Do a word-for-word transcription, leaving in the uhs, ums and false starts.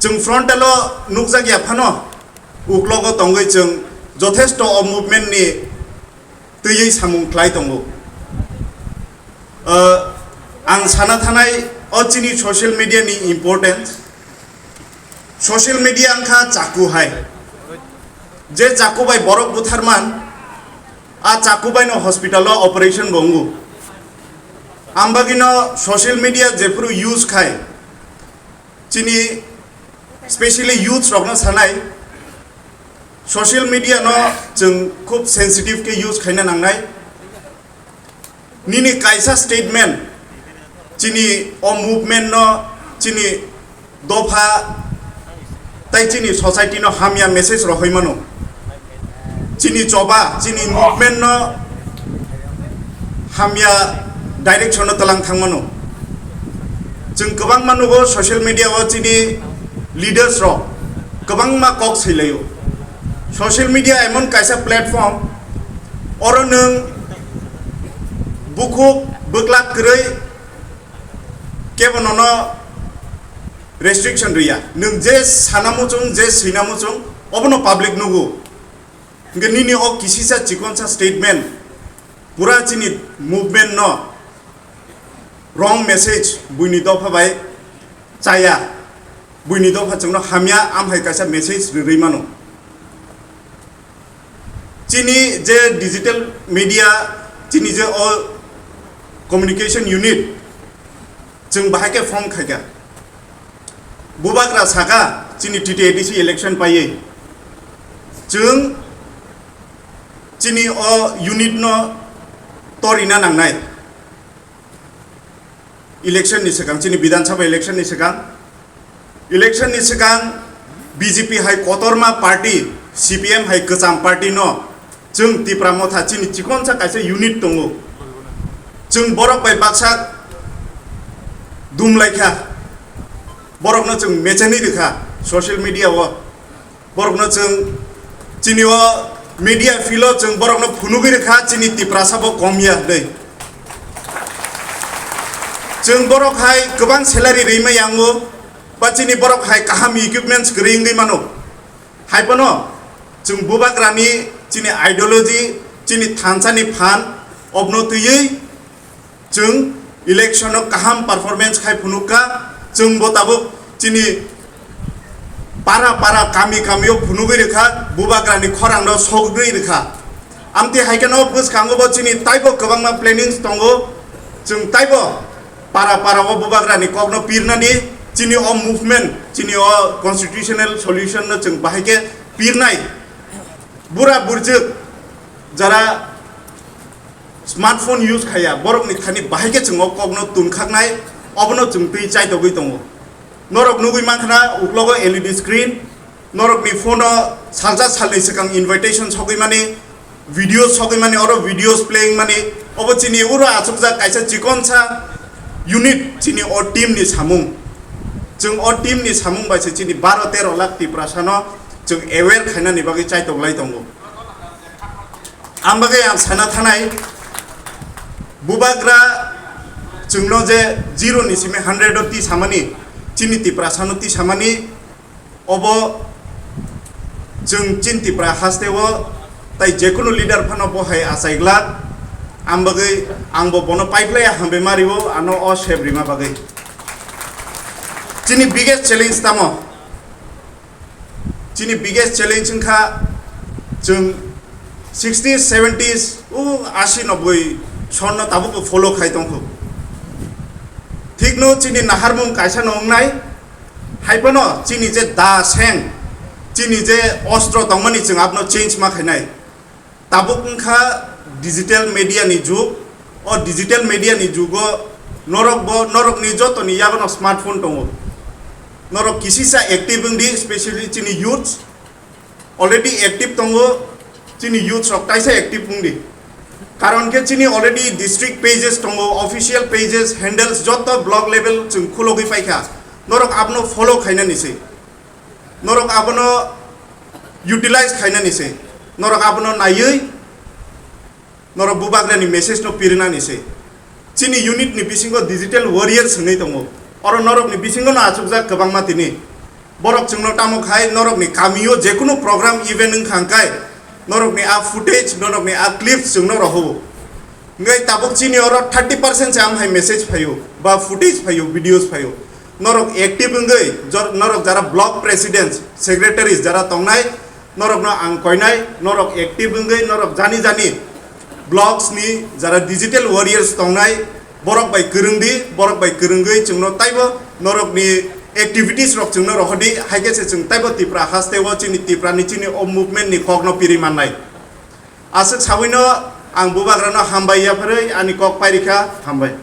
Chwng frontal o nukjak ya phano, uklogo tongwi chwng jothesto o movement ni twiwi samung khlai tongo. Uh, ang sana thanai o chini social media ni importance. Social media wngkha chaku hai. Je chaku bai borok butharman, a chaku bai no hospital o operation bo wngo. Ambagino social media jephuru use khai, chini specially youths rokno sanai, social media no chwng khub sensitive khe use khaina nangnai. Nini kaisa statement chini o movement no, chini dopha tai chini society no hamya message rohoi mano. Chini choba, chini movement no hamya direction no tlang thang mano. Chwng kwbangma nugo social media o chini leaders rok kwbangma kok sailaio. Social media emon kaisa platform, oro nwng bukhuk bwklak kwrwi kebo nono restriction rwya. Nwng je sana muchung, je swina muchung, obono public nugo. Hwnkhe nini o kisisa chikonsa statement pura chini movement no wrong message buini dopha bai chaya, buini dopha chwngno hamya, amhai kaisa message rwrwi mano. Chini je digital media, chini je o communication unit, chwng bahai khe form khaikha. Bubagra saka chini T T A D C election paiwi chwng chini o unit no torina nangnai. Election ni swkang, chini Bidhan Sabha election ni swkang, election ni swkang B J P hai kotorma party, C P M hai kwcham party no chwng Tipra Motha chini chikonsa kaisa unit tongo. Chwng borok bai baksa dumlaikha, borokno chwng mechani rwkha social media o. Borokno chwng chini o media field o chwng borokno phunugwi rwkha chini Tiprasa bo kom ya hwnwi. Chwng borok hai kwbang salary rwima yango, ba chini borok hai kaham equipments kwrwi wngwi mano. Hai phano chwng Bubagrani chini ideology, chini thansani phan obno twiwi chwng election o kaham performance khai phunukha, chwng bo tabuk chini para para, kami kami o phunugwi rwkha, Bubagrani khorang no sogwi rwkha. Amtwi hai kheno bwskango bo chini taibo kwbangma plannings tongo, chwng taibo para para o Bubagrani kokno pirnani, chini o movement, chini o constitutional solution no chwng bahai khe pirnai. Bura burjwk jara smartphone use khaya, borokni thani bahai khe chwng o kokno tun khaknai, obono chwng twi chaitogwi tongo. Norok nugwi mankha na uklogo L E D screen, norokni phone o salsa salni swkang invitation sogwi mani, videos sogwi mani, oro videos playing mani, obo chini uro achukjak kaisa chikonsa unit, chini o team ni samung. Chwng o team ni samung bai se chini baro tero lakh Tiprasa no chwng aware khainani bagwi chaitoklai tongo. Ang bagwi ang sana thanai, Bubagra chwngno je zero ni simi hundred o tisamani, chini Tiprasano tisamani, obo chwng chini Tipra hasteo tai jekunu leader phano bo hai achai glak. Ang bagwi, ang bo bono paiplaiya hambai ma riwo, ano o sep rima bagwi. Chini biggest challenge tamo? Chini biggest challenge wngkha chwng sixties, seventies, o asi, noboi sonno tabukbo follow khai tongkho. Thikno chini naharmung kaisa no wngnai, hai phano chini je da seng, chini je ostro tongmani chwng abno change ma khainai. Tabuk wngkha digital media ni jug. O digital media ni jugo norok bo, norok ni joto ni yago no smartphone tongo. Norok kisisa active wngdi, specially chini youths already active tongo, chini youths rok kaisa active wngdi. Karon khe chini already district pages tongo, official pages, handles, joto block level chwng khulogwi paikha. Norok abono follow khainani se. Norok abono utilize khainani se, norok abono naiwi norok Bubagrani message no pirinani se. Chini unit ni bisingo digital warriors hinwi tongo. Oro norok ni bisingo no achukjak kwbangma tini. Borok chwngno tamo khai norokni kamio jekunu program event wngkha hwnkhe norokni a footage, norokni a clips chwngno rohoro. Hwnkhe tabuk chini oro thirty percent se amhai message phaio, ba footage phaio, videos phaio. Norok active wngwi jor-, norok jara block presidents, secretaries jara tongnai, norokno ang koinai, norok active wngwi, norok jani jani blocks ni jara digital warriors tongnai, borok bai kwrwng di, borok bai kwrwngwi chwngno taibo norokni activities rok chwngno rohordi, hai khe se chwng taibo Tipra haste o chini Tipra ni chini o movement ni kokno piri mannai. Aswk sawino ang bubagrano hambai yapharwi ani kok pairikha, hambai.